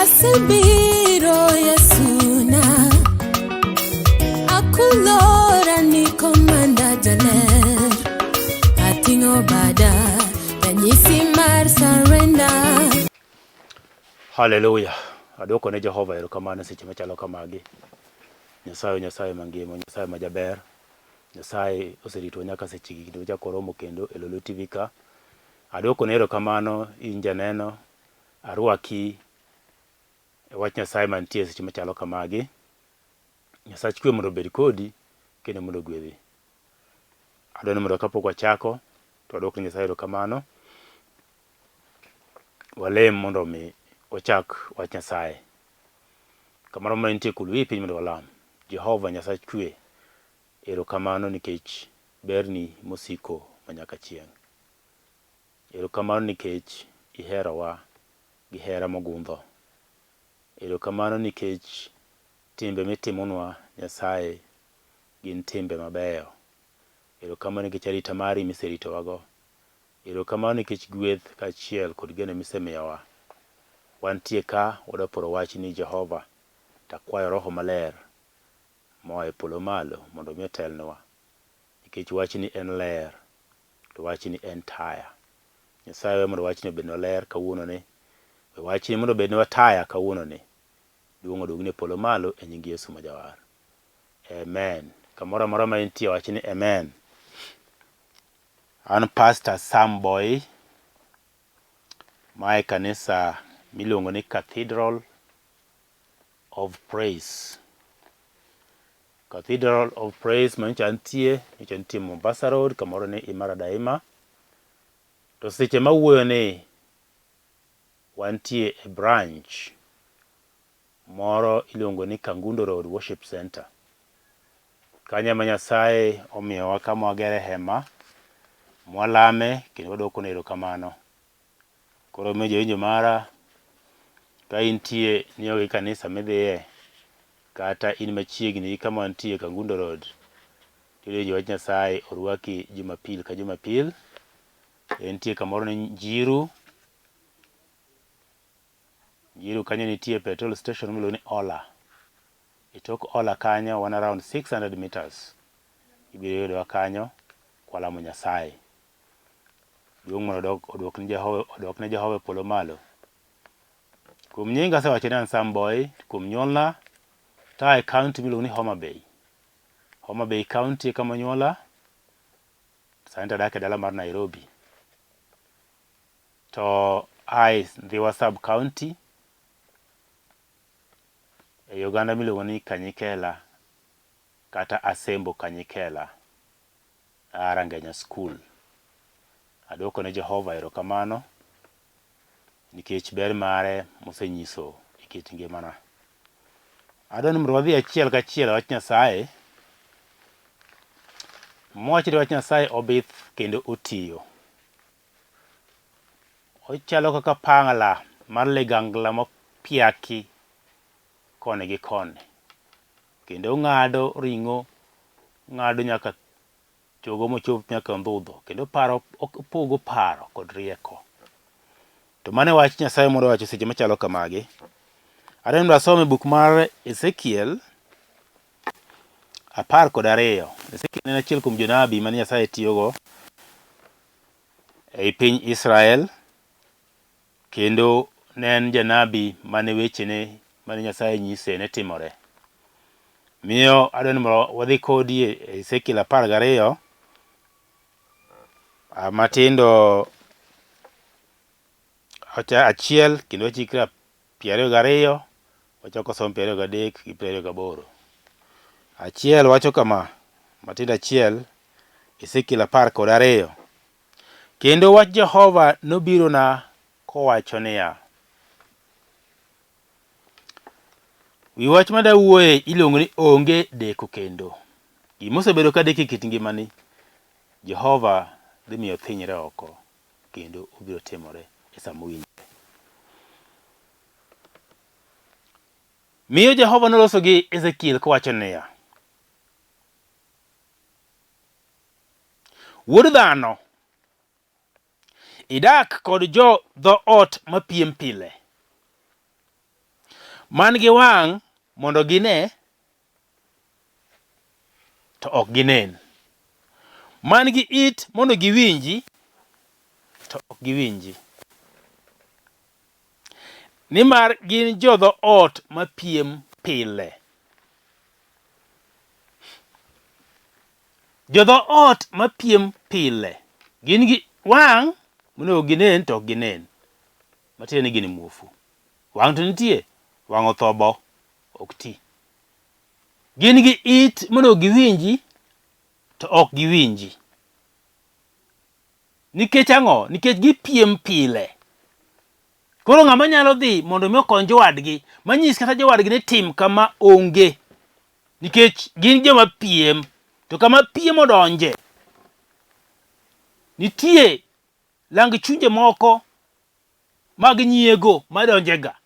Asebiro Yesuna, akulora ni komanda jaler, ating'o bada ranyisi mar surrender. Haleluya. Adwoko ne Jehova erokamano e seche machalo kamagi. Nyasaye Nyasaye mangima, Nyasaye majaber. Nyasaye oseritowa nyaka sechegi kendo wachako waromo kendo e Lolwe TV ka. Adwoko ne erokamano in janeno, arwaki e wach Nyasaye mantie e seche machalo kamagi. Nyasach kwe mondo obed kodi kendo mondo ogwedhi. Adwa ni mondo kapok wachako to wadwok ne Nyasaye erokamano. Walem mondo omi wachak wach Nyasaye. Kamoro ma intie kul wiyi piny mondo walam. Jehova Nyasach kwe, erokamano nikech berni mosiko manyaka chieng'. Erokamano nikech iherowa gi hera mogundho. Erokamano nikech timbe mitimonwa Nyasaye gin timbe mabeyo. Erokamano nikech arita mari miseritowago. Erokamano nikech gweth kaachiel kod geno misemiyowa. Wantie ka wadwa poro wachni Jehova, to akwayo Roho Maler moa e polo malo mondo omi otelnwa, nikech wachni en ler, to wachni en taya. Nyasaye we mondo wachni obednwa ler kawuononi, we wachni mondo obednwa taya kawuononi. Duong' oduogni e polo malo e nying Yesu ma Jawar. Amen. Kamoro amora ma intie wach ni amen. An Pastor Sam Boy mae kanisa miluongo ni Cathedral of Praise. Cathedral of Praise manyocha antie, nyocha nitie Mombasa Road kamoro ni Imara Daima. To seche mawuoyo ni wantie e branch moro iluongo ni Kangundo Road Worship Center. Kanyo ema Nyasaye omiyowa kama wagere hema, mwalame kendo wadwokone erokamano. Koro omiyo jawinjo mara, ka intie ni onge kanisa midhiye, kata in machiegni gi kama wantie Kangundo Road, tiwinjo wach Nyasaye orwaki Jumapil ka Jumapil. Entie kamoro ni Njiru, Njiru kanyo nitie petrol station miluongo ni Ola. E tok Ola kanyo wan around 600 meters. Ibiro yudowa kanyo kwalamo Nyasaye. Duong' mondo odok odwok ne Jehova odok ne Jehova e polo malo. Kuom nyinga asewacho ni an Sam Boy, kuom nyuolna to aa e county miluongo ni Homa Bay. Homa Bay county e kama onyuola, sani to adak e dala mar Nairobi. To ae Ndhiwa sub county ei oganda miluongo ni Kanyikela kata Asembo Kanyikela aa Rangenya school. Aduoko ne Jehova erokamano nikech ber mare mosenyiso e kit ngimana. Adwa ni mondo wadhi achiel kachiel e wach Nyasaye. Mwawacho ni wach Nyasaye obith kendo otiyo. Ochalo kaka pala mar ligangla mopiaki koni gi koni, kendo ong'ado ring'o, ong'ado nyaka chogo mochop nyaka ondhudho, kendo oparo opogo paro kod rieko. To mano e wach Nyasaye mondo wacho seche machalo kamagi. Adwa ni mondo asom e buk mar Ezekiel 12. Ezekiel ne en achiel kuom jonabi mane Nyasaye tiyogo ei piny Israel kendo ne en janabi mane wechene mane Nyasaye nyise ne timore. Miyo adwa ni mondo wadhi kodi e Ezekiel 12 matindo achiel kendo wachikre 22 wachako som 23 gi 28. Achiel wacho kama, matindo achiel, Ezekiel 12. Kendo wach Jehova nobirona kowacho niya, Wi wach ma dawuoye iluongo ni onge deko kendo. Gima osebedo ka deko e kit ngimani, Jehova dhi miyo thinyre oko kendo obiro timore e sa mowinjore. Miyo Jehova noloso gi Ezekiel kowacho niya, Wuod dhano, idak kod jo dhoot mapiem pile. Man gi wang' mondo gine to ok ginen. Man gi it mondo giwinji to ok giwinji. Nimar gin jodhoot mapiem pile. Jodhoot mapiem pile. Gin gi wang' monego ginen to ok ginen. Matiende ni gin muofu. Wang' to nitie, wang' otho bo, ok ti. Gin gi it monego giwinji to ok giwinji. Nikech ang'o? Nikech gipiem pile. Koro ng'ama nyalo dhi mondo mi okony jowadgi, manyis kata jowadgi ni tim kama onge. Nikech gin joma piem, to kama piem odonje, nitie lang chunje moko mag nyiego madonjega.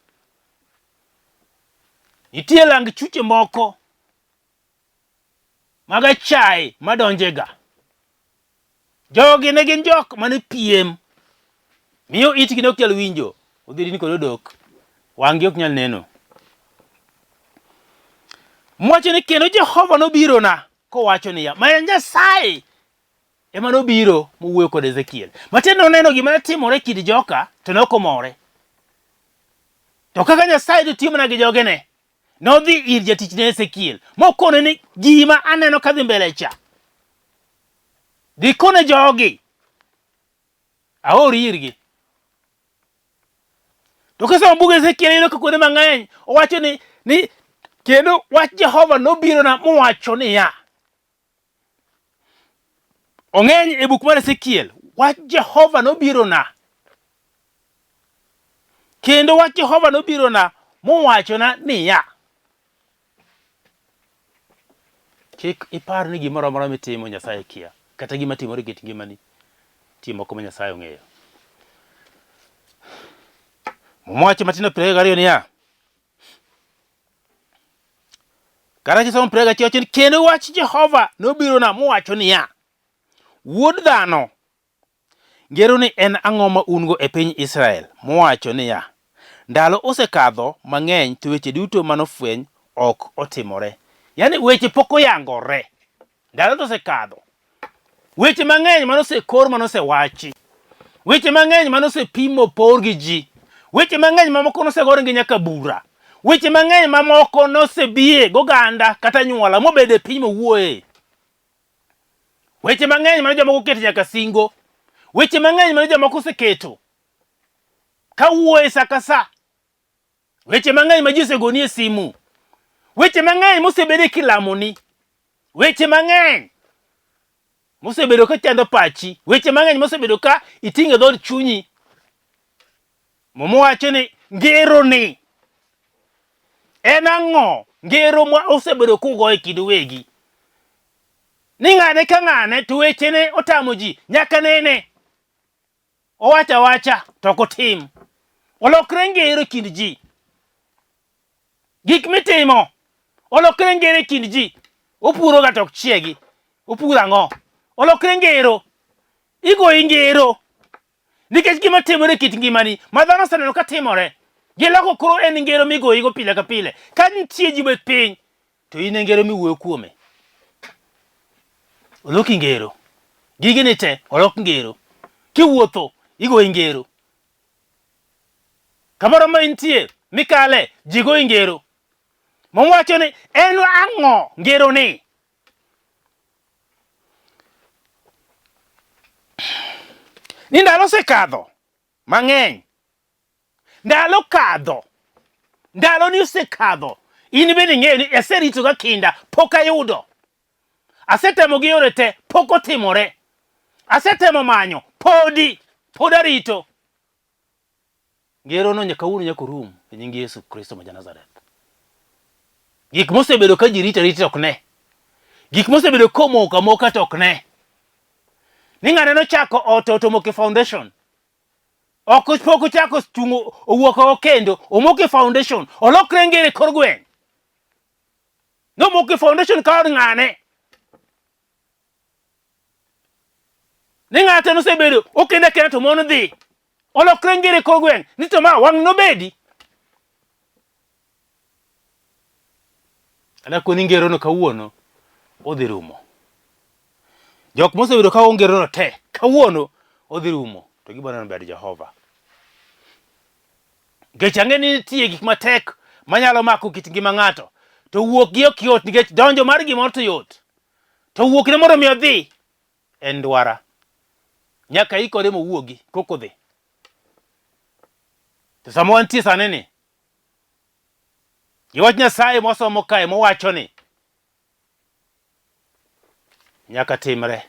Nitie lang chuche moko mag achaye madonjega. Jogi ne gin jok mane piem. Miyo itgi ne ok nyal winjo, odhierini kod odok, wang'gi ok nyal neno. Mwacho ni kendo Jehova nobirona kowacho niya, ma en Nyasaye ema nobiro mowuoyo kod Ezekiel. Matiende noneno gima ne timore e kind joka to ne ok omore. To kaka Nyasaye to tiyo mana gi jogene, nodhi ir jatichne Ezekiel mokone ni gima aneno kadhi mbele cha Dhi kone jogi, aori irgi. To kisomo bug Ezekiel iyudo ka kuonde mang'eny owacho ni ni kendo wach Jehova nobirona mowacho niya. Ong'eny e buk mar Ezekiel, wach Jehova nobirona. Kendo wach Jehova nobirona mowachona niya. Kik ipar ni gimoro amora mitimo Nyasaye kia, kata gima timore e kit ngimani, nitie moko ma Nyasaye ong'eyo. Muma wacho Matindo 22 niya, kata kisomo 21 wacho ni kendo wach Jehova nobirona mowacho niya, wuod dhano, Ngeroni en ang'o ma un-go e piny Israel, muwacho niya, 'Ndalo osekadho mang'eny to weche duto manofweny ok otimore'? Yaani weche pok oyangore. Ndalo to osekadho. Weche mang'eny mane osekor mane osewachi. Weche mang'eny mane osepim mopor gi ji. Weche mang'eny mamoko nosegornegi nyaka bura. Weche mang'eny mamoko nosebie goganda kata anyuola mobedo e piny mowuoye. Weche mang'eny mane jomoko oketo nyaka singo. Weche mang'eny mane jomoko oseketo ka wuoye sa ka sa. Weche mang'eny ma ji osegoni e simu. Weche mang'eny mosebede kilamoni. Weche mang'eny mosebedo ka chando pachi. Weche mang'eny mosebedo ka iting'o e dhood chunyi. Muma wacho ni ngero ni en ang'o? Ngero ma osebedo kugo e kind wegi. Ni ng'ane ka ng'ane to wechene otamo ji nyaka nene. Owacho awacha to ok otim. Olokre ngero e kind ji. Gik mitimo olokre ngero e kind ji. Opuro ga to ok chiegi. Opuro ang'o? Olokre ngero. Igoyi ngero. Nikech gima timore e kit ngimani ma dhano oseneno ka timore, giloko koro en ngero migoyigo pile ka pile. Ka nitie ji bet piny, to in e ngero miwuoyo kuome. Oloki ngero. Gigeni te olok ngero. Kiwuotho, igoyi ngero. Kamoro ma intie, mikale, ji goyi ngero. Muma wacho ni en ang'o ngeroni? Ni ndalo osekadho mang'eny. Ndalo kadho. Ndalo ni osekadho. In bende ing'eyo ni aserito ga kinda, pok ayudo. Asetemo gi yore te, pok otimore. Asetemo manyo, podi, pod arito. Ngerono nyaka kawuono nyaka orum e nying Yesu Kristo ma ja-Nazareth. Gik mosebedo ka ji rito arita ok ne. Gik mosebedo komoko amoka to ok ne. Ni ng'ane nochako ot to omoko e foundation. Ok pok ochako chungo owuok oko kendo omoko e foundation. Olokre ngere e kor gweng'. Nomoko e foundation ka od ng'ane. Ni ng'ato nosebedo okendo akenda to mon dhi. Olokre ngere kor gweng' ni to ma wang' nobedi. Anakoni ngerono kawuono odhi rumo. Jok mosebedo ka ngerono te kawuono odhi rumo to gibiro neno bad Jehova. Nikech ang'e ni nitie gik matek manyalo mako kit ngima ng'ato to wuok gi ok yot nikech donjo mar gimoro to yot. To wuokne mondo mi odhi en dwara. Nyaka ikore mowuogi kok odhi. To sama wantie sani ni, gi wach Nyasaye mwasomo kae mowacho ni nyaka timre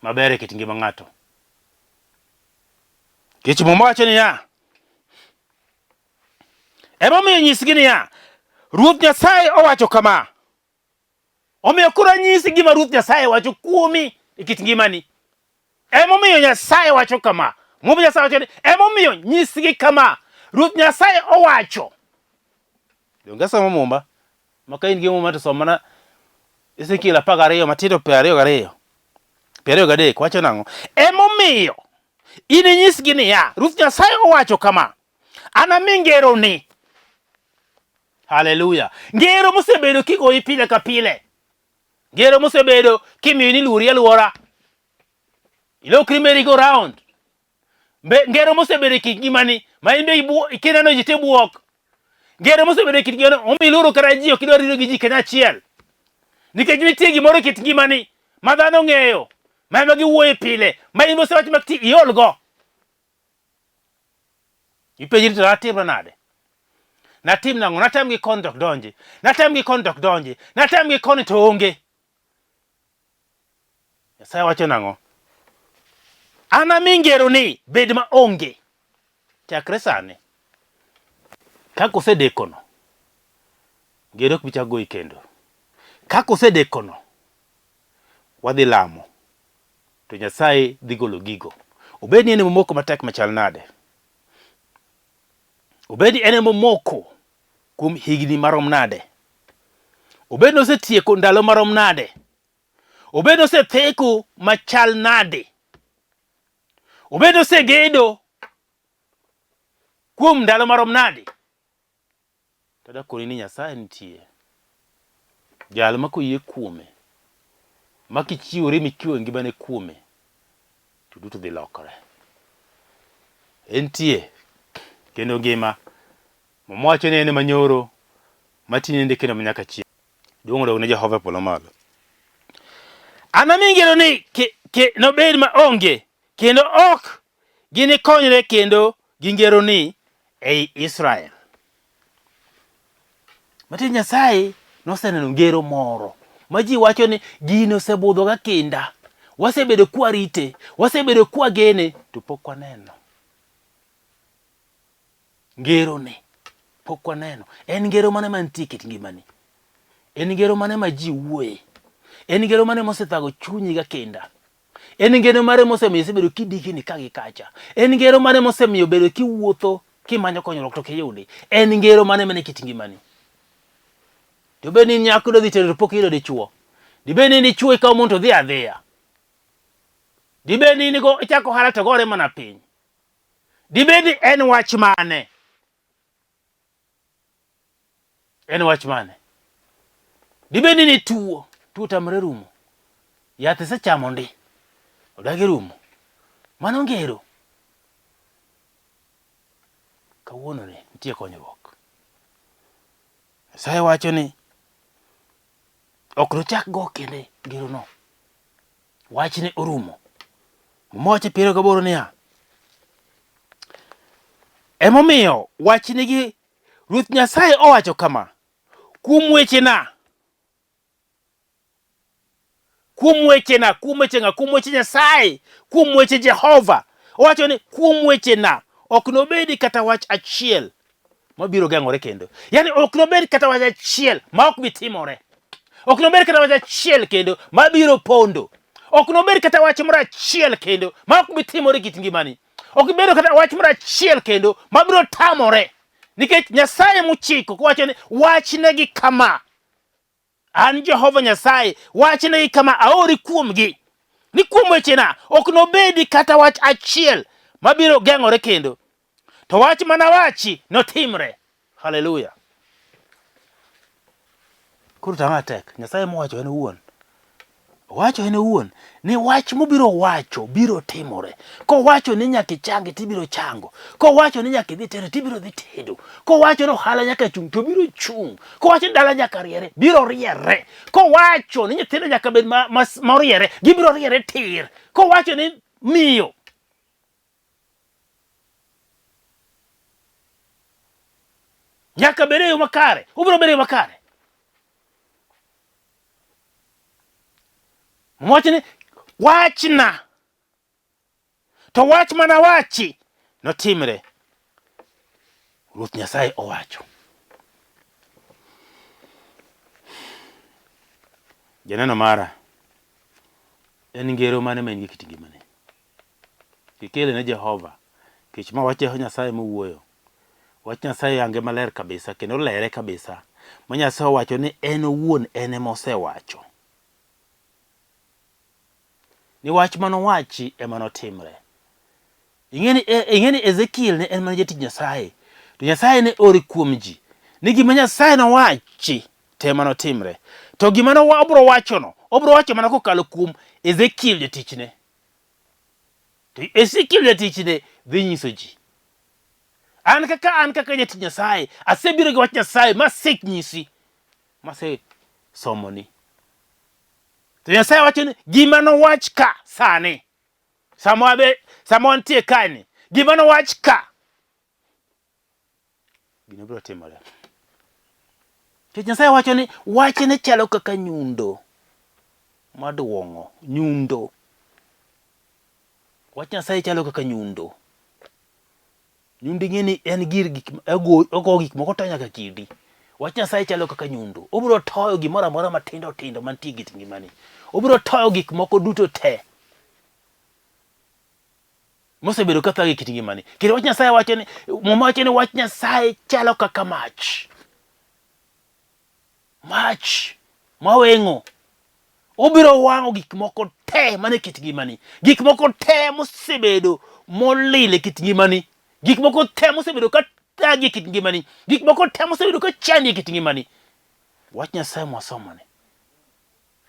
maber e kit ngima ng'ato. Nikech Muma wacho niya, emomiyo nyisgi niya, Ruoth Nyasaye owacho kama, Omiyo koro anyisi gima Ruoth Nyasaye wacho kuomi e kit ngimani. Emomiyo Nyasaye wacho kama. Muma Nyasaye wacho ni emomiyo nyisgi kama. Ruoth Nyasaye owacho. Donge somo Muma? Ma ka in gi Muma to som mana Ezekiel 12 matindo 22. 23 wacho nang'o? Emomiyo in inyisgi niya, Ruoth Nyasaye owacho kama. Anami ngeroni Haleluya. Ngero mosebedo kigoyi pile ka pile. Ngero mosebedo kimiyo ni luori aluora. Ilokri merry go round. Ngero mosebedo e kit ngimani ma in be kineno ji tibuok. Ngero mosebedo e kit ngimani omiyo iluoro kata ji ok idwar rido gi ji kanyachiel. Nikech nitie gimoro e kit ngimani ma dhano ong'eyo ma ema giwuoye pile ma in mosewach mak ti iolgo. Ipenjri to natimra nade? Natim nang'o? Natem gi koni to ok donji. Natem gi koni to ok donji. Natem gi koni to onge. Nyasaye wacho nang'o? Anami ngeroni bed ma onge. Chakre sani, kaka osedekono, ngero ok bi chak goyi kendo. Kaka osedekono, wadhi lamo to Nyasaye dhi golo gigo. Obed ni en momoko matek machal nade, obed ni en momoko kuom higni marom nade, obed ni osetieko ndalo marom nade, obed ni osetheko machal nade, obed ni osegedo kuom ndalo marom nade, To adakoni ni Nyasaye nitie. Jal ma koyie kuome, ma kichiwori michiwo ngimane kuome, to duto dhi lokore. Entie kendo ngima. Muma wacho ni en ema nyoro, ma tinende kendo ma nyaka chieng'. Duong' odog ne Jehova e polo malo. Anami ngero ni ke, ke, nobed ma onge kendo ok ginikonyre kendo gi ngeroni ei Israel. Matiende Nyasaye noseneno ngero moro ma ji wacho ni gini osebudho ga kinda, wasebedo kwarite, wasebedo kwagene to pok waneno. Ngeroni pok waneno. En ngero mane mantie e kit ngimani? En ngero mane ma ji wuoye? En ngero mane mosethago chunyi ga kinda? En ngero mare mosemiyo isebedo kidikni ka gi kacha? En ngero mane mosemiyo bedo kiwuotho kimanyo konyruok to ok iyudi? En ngero mane mane kit ngimani? Dibed ni nyako idwa dhi tedo to pok iyudo dichuo? Dibed ni dichuo ikawo mon to dhi adhiya? Dibed ni in go ichako ohala to gore mana piny? Dibed ni en wach mane? En wach mane? Dibed ni nituo, tuo tamre rumo. Yath isechamo ndi, odagi rumo. Mano ngero. Kawuono ni nitie konyruok. Nyasaye wacho ni ok nochak go kende ngerono. Wachne orumo. Muma wacho 28 niya, emomiyo wachnigi Ruoth Nyasaye owacho kama, kuom wechena, kuom wechena, kuom weche ng'a, kuom weche Nyasaye, kuom weche Jehova. Owacho ni kuom wechena ok nobedi kata wach achiel mabiro geng'ore kendo. Yaani ok nobed kata wach achiel ma ok bi timore. Ok nobed kata wach achiel kendo mabiro pondo. Ok nobed kata wach moro achiel kendo ma ok bi timore e kit ngimani. Ok bedo kata wach moro achiel kendo mabiro tamore. Nikech Nyasaye mochiko kowacho ni wachnegi kama. An Jehova Nyasaye, wachnegi kama aori kuomgi. Ni kuom wechena ok nobedi kata wach achiel mabiro geng'ore kendo. To wach mana wachi notimre. Haleluya. Koro to ang'o tek? Nyasaye mowacho en owuon. Owacho en owuon ni wach mobiro wacho biro timore. Kowacho ni nyaka ichangi tibiro chango. Kowacho ni nyaka idhi tedo tibiro dhi tedo. Kowacho ni ohala nyaka chung' to biro chung'. Kowacho ni dala nyaka riere biro riere. Kowacho ni nyithindo nyaka bed ma, ma, moriere gibiro riere tir. Kowacho ni miyo nyaka bed e yo makare, obiro bedo e yo makare. Wacho ni wachna to wach mana wachi notimre. Ruoth Nyasaye owacho. Janeno mara, en ngero mane ma in gi kit ngimani? Kikele ne Jehova, kech ma wach Jehova Nyasaye mowuoyo. Wach Nyasaye yange maler kabisa kendo lere kabisa ma Nyasaye owacho ni en owuon en ema osewacho. Ni wach manowachi ema notimre. Ing'e ni ing'e ni Ezekiel ne en mana jatich Nyasaye. To Nyasaye ne ore kuom ji. Ni gima Nyasaye nowachi to ema notimre. To gima no obro wachono, obro wacho mana kokalo kuom Ezekiel jatichne. To Ezekiel jatichne dhi nyiso ji. An kaka an kaka jatich Nyasaye, asebiro gi wach Nyasaye masenyisi, masesomoni. To Nyasaye wacho ni gima nowach ka sani, sama wabe, sama wantie kae ni, gima nowach ka, gino biro timore. Nikech Nyasaye wacho ni wachne chalo kaka nyundo maduong'o, nyundo. Wach Nyasaye chalo kaka nyundo. Nyundo ing'e ni en gir gik ogo gik moko to nyaka kidi. Wach Nyasaye chalo kaka nyundo. Obiro toyo gimoro amora matindo tindo mantie e kit ngimani. Obiro toyo gik moko duto te mosebedo ka thagi e kit ngimani. Kendo wach Nyasaye wacho ni Muma wacho ni wach Nyasaye chalo kaka mach. Mach maweng'o. Obiro wang'o gik moko te mane kit ngimani. Gik moko te mosebedo molil e kit ngimani. Gik moko te mosebedo ka thagi e kit ngimani. Gik moko te mosebedo ka chandi e kit ngimani. Wach Nyasaye mwasomoni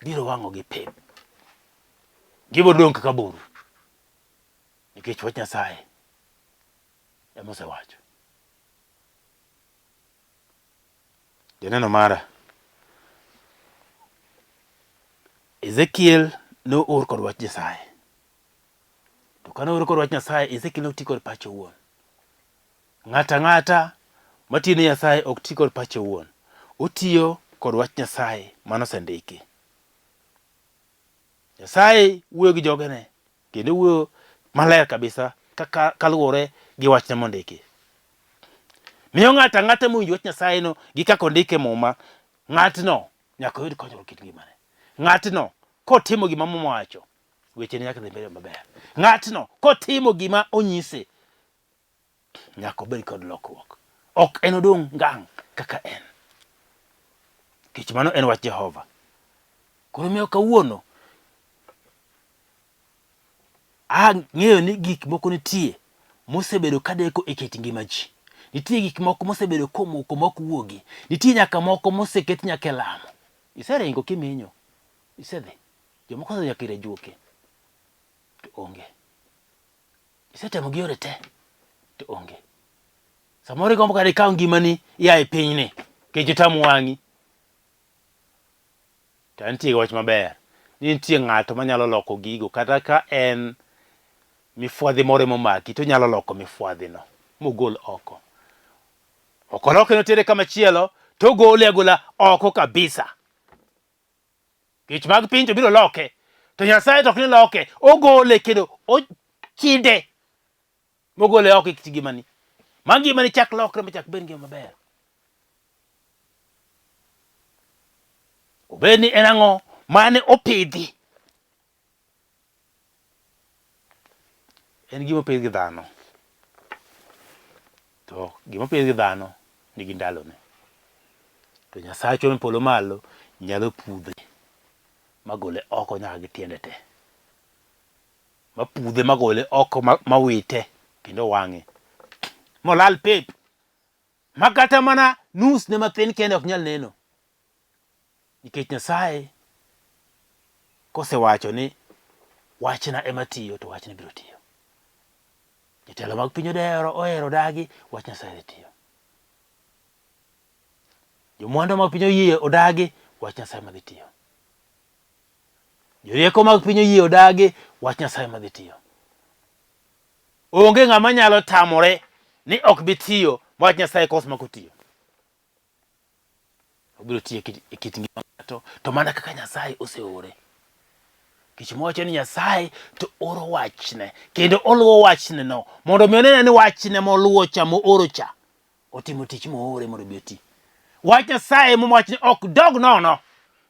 biro wang'ogi pep. Gibiro dong' kaka buru. Nikech wach Nyasaye ema osewacho. Janeno mara, Ezekiel noor kod wach Nyasaye. To kane oor kod wach Nyasaye, Ezekiel ne ok ti kod pache owuon. Ng'ato ang'ata matiyo ne Nyasaye ok ti kod pache owuon. Otiyo kod wach Nyasaye mane osendiki. Nyasaye wuoyo gi jogene kendo wuoyo maler kabisa kaka kaluwore gi wachne mondiki. Miyo ng'ato ang'ata mowinjo wach Nyasaye no gi kaka ondike e Muma, ng'atno nyaka oyud konyruok e kit ngimane. Ng'atno kotimo gima Muma owacho, wechene nyaka dhi mbele maber. Ng'atno kotimo gima onyise, nyaka obed kod lokruok. Ok enodong' ngang' kaka en. Nikech mano en wach Jehova. Koro miyo kawuono ang'eyo ni gik moko nitie mosebedo kadeko e kit ngima ji. Nitie gik moko mosebedo komoko ma ok wuogi. Nitie nyaka moko moseket nyaka e lamo. Iseringo kiminyo. Isedhi. Jomoko osedhi nyaka ir ajuoke. To onge. Isetemo gi yore te. To onge. Samoro igombo kata ikaw ngimani ia e pinyni. Nikech otamo wang'i. To antie gi wach maber ni nitie ng'ato manyalo loko gigo kata ka en mifwadhi moro emomaki to onyalo loko mifwadhino mogol oko. Ok oloke notere kama chielo to ogole agola oko kabisa. Kech mag piny to biro loke to Nyasaye to ok ni loke, ogole kendo ochinde mogole oko e kit ngimani. Ma ngimani chak lokre machak bed ngima maber. Obed ni en ang'o mane opidhi. En gima opidh gi dhano. To gima opidh gi dhano nigi ndalone. To Nyasachwa me polo malo nyalo pudhe magole oko nyaka gi tiende te. Mapudhe magole oko mawite kendo wang'e. Molal pep. Ma kata mana nus ne mathin kende ok nyal neno. Nikech Nyasaye kosewacho ni wachna ema tiyo to wachne biro tiyo. Jotelo mag piny odero ohero dagi wach Nyasaye dhi tiyo. Jomwandu mag piny oyie odagi wach Nyasaye ma dhi tiyo. Jorieko mag piny oyie odagi wach Nyasaye ma dhi tiyo. Onge ng'ama nyalo tamore ni ok bi tiyo wach Nyasaye kos mak otiyo. Obiro tiyo e kit ngima ng'ato to mana kaka Nyasaye oseore. Nikech mowacho ni Nyasaye to oro wachne kendo oluwo wachne no mondo mi onene ni wachne moluwo cha mooro cha otimo tich moore mondo obi oti. Wach Nyasaye mowach ni ok dog nono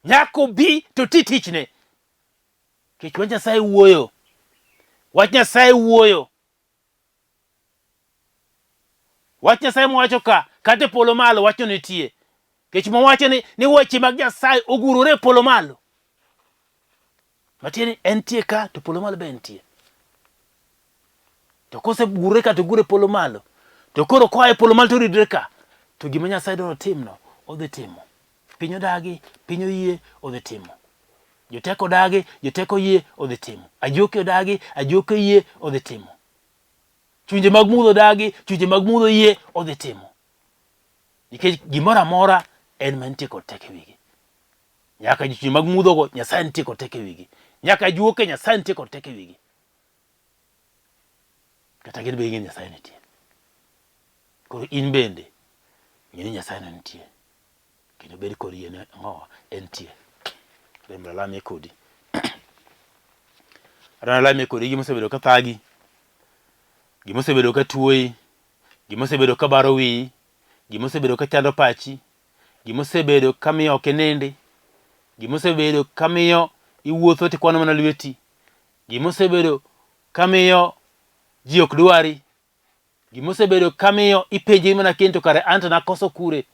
nyaka obi to ti tichne. Nikech wach Nyasaye wuoyo. Wach Nyasaye wuoyo. Wach Nyasaye mowacho ka kata e polo malo wachno nitie. Nikech mowacho ni, ni weche mag Nyasaye ogurore e polo malo. Matiende ni entie ka to polo malo be entie. To kosegurore ka to gure e polo malo. To koro koa e polo malo to oridre ka. To gima Nyasaye dwaro timno, odhi timo. Piny odagi, piny oyie, odhi timo. Joteko odagi, joteko oyie, odhi timo. Ajuoke odagi, ajuoke oyie, odhi timo. Chunje mag mudho odagi, chunje mag mudho oyie, odhi timo. Nikech gimoro amora en mantie kod teko e wigi. Nyaka chunje mag mudhogo Nyasaye nitie kod teko e wigi. Nyaka ajuoke Nyasaye nitie kod teko e wigi. Kata gin be ging'e ni Nyasaye nitie. Koro in bende ng'e ni Nyasaye no nitie. Kendo bed kod yie ni ang'owa entie. Rembo alamie kodi. Adwa alamie kodi gima osebedo ka thagi, gima osebedo ka tuoyi, gima osebedo ka baro wiyi, gima osebedo ka chando pachi, gima osebedo ka miyo ok inindi, gima osebedo ka miyo iwuotho tikwano mana lweti, gima osebedo ka miyo ji ok dwari, Gima osebedo kamiyo ipenjri mana kendo kare anto nakoso kure?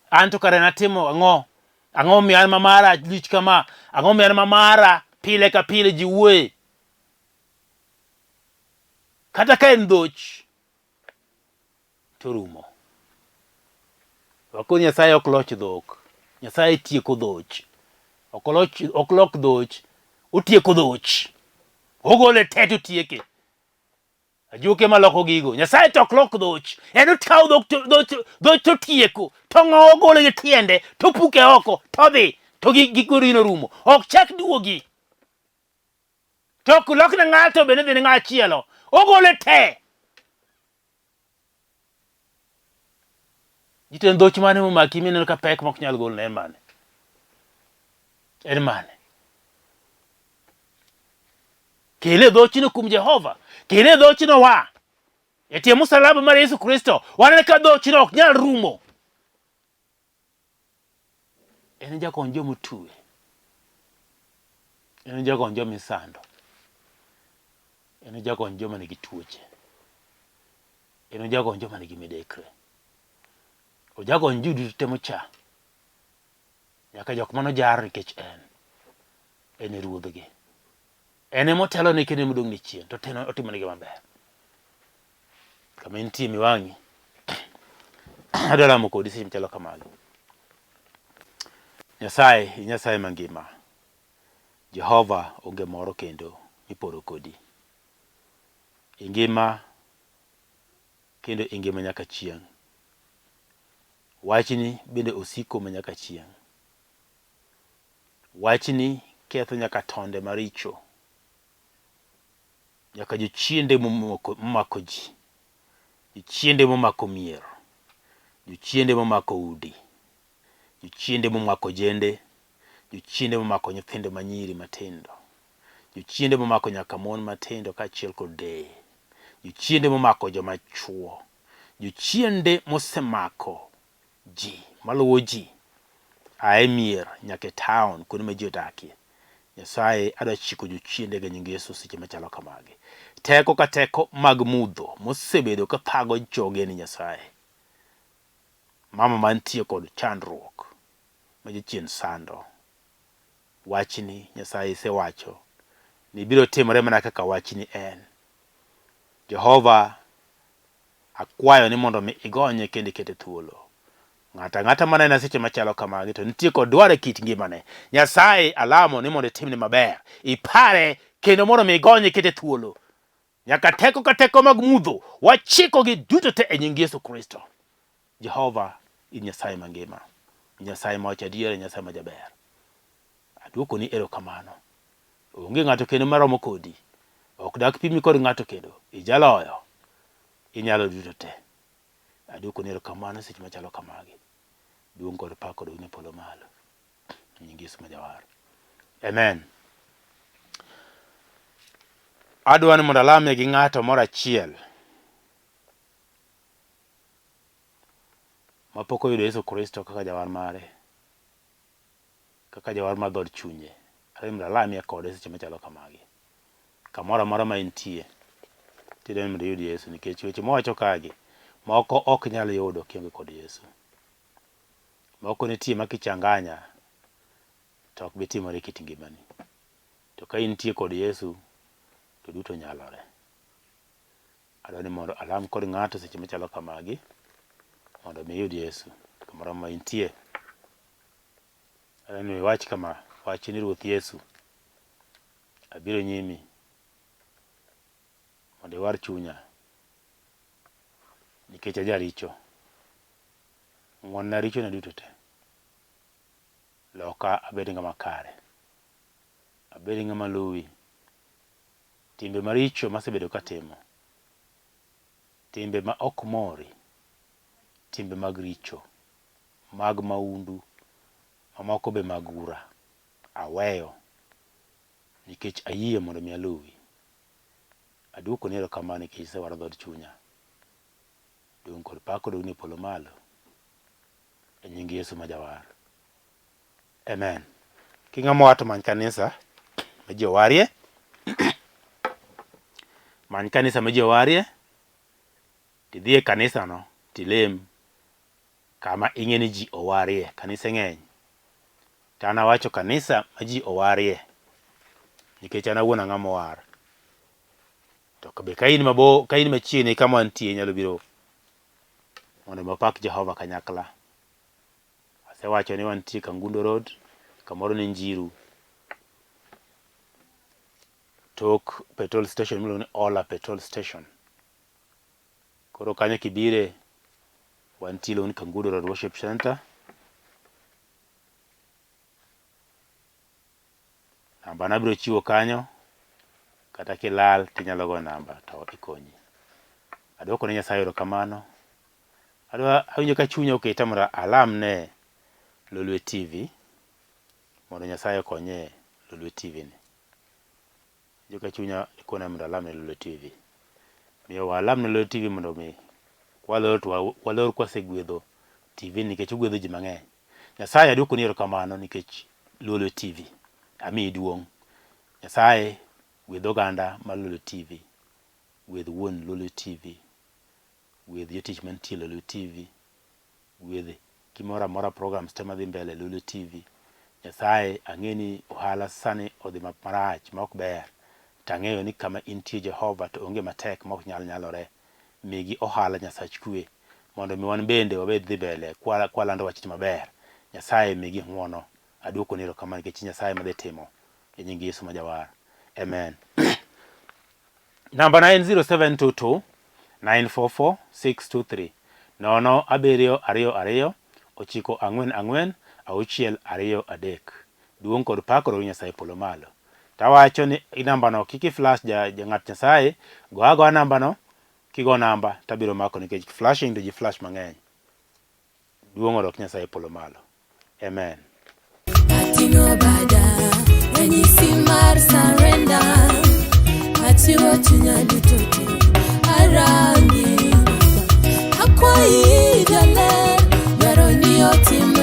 Anto kare natimo ang'o? Ang'o momiyo an ma mara lich kama? Ang'o momiyo an ma mara pile ka pile ji wuoye? Kata ka en dhoch to rumo. Wakoni Nyasaye ok loch dhok. Nyasaye tieko dhoch. Ok oloch, ok lok dhoch, otieko dhoch. Ogole te to otieke. Ajuoke ma loko gigo. Nyasaye to ok lok dhoch. En okawo dhok to dhoch dhoch to tieko. To ng'owo golo gi tiende to puke oko to dhi to gi gik orumo. Ok chak duogi. To ok lok ne ng'ato bende dhi ne ng'a chielo. Ogole te. Jitend dhoch mane momaki mineno ka pek mok nyal gol ne en mane? En mane? Kele dhochno kuom Jehova. Kele dhochno wa. E tie musalaba mar Yesu Kristo, waneno ka dhochno ok nyal rumo. En jakony joma otwe. En jakony joma isando. En jakony joma nigi tuoche. En jakony joma nigi midekre. Ojakony ji duto te mocha. Nyaka jok mane ojar nikech en. En e ruodhgi. En ema otelone kendo ema odong'ne chien to oteno otimonegi maber. Kama intie mi wang'i. Adwa lamo kodi seche machalo kamagi. Nyasaye, in Nyasaye mangima. Jehova onge moro kendo miporo kodi. Ingima kendo ingima nyaka chieng'. Wachni bende osiko manyaka chieng'. Wachni ketho nyaka tonde maricho, nyaka jochiende momako ji, jochiende momako mier, jochiende momako udi, jochiende momako jende, jochiende momako nyithindo manyiri matindo, jochiende momako nyaka mon matindo kaachiel kod deye, jochiende momako joma chuo, jochiende mosemako ji maluwo ji a e mier nyaka e taon kuonde ma ji odakie. Nyasaye adwa chiko jochiende gi nying Yesu seche machalo kamagi. Teko ka teko mag mudho mosebedo ka thago joge ni Nyasaye. Mama mantie kod chandruok ma jachien sando. Wachni Nyasaye isewacho ni biro timore mana kaka wachni en. Jehova Akwayo ni mondo mi igonye kendo ikete thuolo. Ng'ato ang'ata manena seche machalo kamagi to nitie kod dwaro e kit ngimane. Nyasaye alamo ni mondo itimne maber. Ipare kendo mondo mi igonye ikete thuolo. Nyaka teko ka teko mag mudho wachikogi duto te e nying Yesu Kristo. Jehova in Nyasaye mangima. Nyasaye ma wacho adiera, Nyasaye ma jaber. Aduokoni erokamano. Onge ng'ato kendo maromo kodi. Ok dak pimi kod ng'ato kendo. Ijaloyo. Inyalo duto te. Aduokoni erokamano seche machalo kamagi. Duong' kod pak odogni e polo malo. E nying Yesu ma Jawar. Amen. Adwa ni mondo alamie gi ng'ato moro achiel mapok oyudo Yesu Kristo kaka jawar mare, kaka jawar mar dhood chunye. Adwa ni mondo alamie kode seche machalo kamagi. Kamoro amora ma intie, tidwa ni mondo iyud Yesu nikech weche mwawacho kagi, moko ok nyal yudo kionge kod Yesu. Moko nitie ma kichanganya to ok bi timore e kit ngimani. To ka intie kod Yesu to duto nyalore. Adwa ni mondo alam kod ng'ato seche machalo kamagi mondo mi iyud Yesu kamoro ma intie. Adwa ni iwach kama, wach ni Ruoth Yesu, abiro nyimi mondo iwar chunya nikech ajaricho. Ng'won-na richona duto te. Loka abed ng'ama kare. Abed ng'ama luwi. Timbe maricho masebedo katimo, timbe ma ok mori, timbe mag richo, mag maundu, mamoko be mag ura, aweyo nikech ayie mondo mi aluwi. Aduokoni erokamano nikech isewaro dhood chunya. Duong' kod pak odogni e polo malo. E nying Yesu ma Jawar. Amen. King'ama owar to many kanisa ma ji owarie. Many kanisa ma ji owarie. Tidhi e kanisano tilem kama ing'e ni ji owarie. Kanise ng'eny. To an awacho kanisa ma ji owarie. Nikech an awuon ang'ama owar. To be ka in mabor, ka in machiegni kama wantie inyalo biro mondo wapak Jehova kanyakla. Asewacho ni wantie Kangundo Road, kamoro ni Njiru, tok petrol station miluongo ni Ola petrol station. Koro kanyo kibire, wantie iluongo ni Kangundo Road Worship Center. Namba na abiro chiwo kanyo, kata kilal tinyalo go namba to ikonyi. Aduoko ne Nyasaye erokamano. Adwa awinjo ka chunya oketa mondo alam ne Lolwe TV mondo Nyasaye okonye Lolwe TV ni. Awinjo ka chunya kona mondo alam ne Lolwe TV. Miyo walam ne Lolwe TV mondo mi kwalor to walor kwasegwedho TV nikech ogwedho ji mang'eny. Nyasaye aduokoni erokamano nikech Lolwe TV. Amiyi duong'. Nyasaye gwedh oganda mar Lolwe TV. Gwedh wuon Lolwe TV. Gwedh jotich mantie Lolwe TV. Gwedh gimoro amora programs te madhi mbele e Lolwe TV. Nyasaye ang'e ni ohala sani odhi marach ma ok ber. To ang'eyo ni kama intie Jehova to onge matek ma ok nyal nyalore. Migi ohala Nyasach kwe mondo mi wan bende wabed dhi mbele kwalando wachni maber. Nyasaye migi ng'uono. Aduokoni erokamano nikech Nyasaye madhi timo e nying Yesu ma Jawar. Amen. Namba na en 0722 944 623 nono abiriyo ariyo ariyo ochiko ang'wen ang'wen auchiel ariyo adek. Duong' kod pak odog Nyasaye polo malo. Tawacho ni namba no kik i flash ja, ja ng'at Nyasaye, go agoa namba no, kigo namba tabiro mako nikech flashing to ji flash mang'eny. Duong' odok Nyasaye polo malo. Amen. Ating'o bada, ranyisi mar surrender. Achiwo chunya duto te, arangi. Akwayi jaler, dwaro ni otim.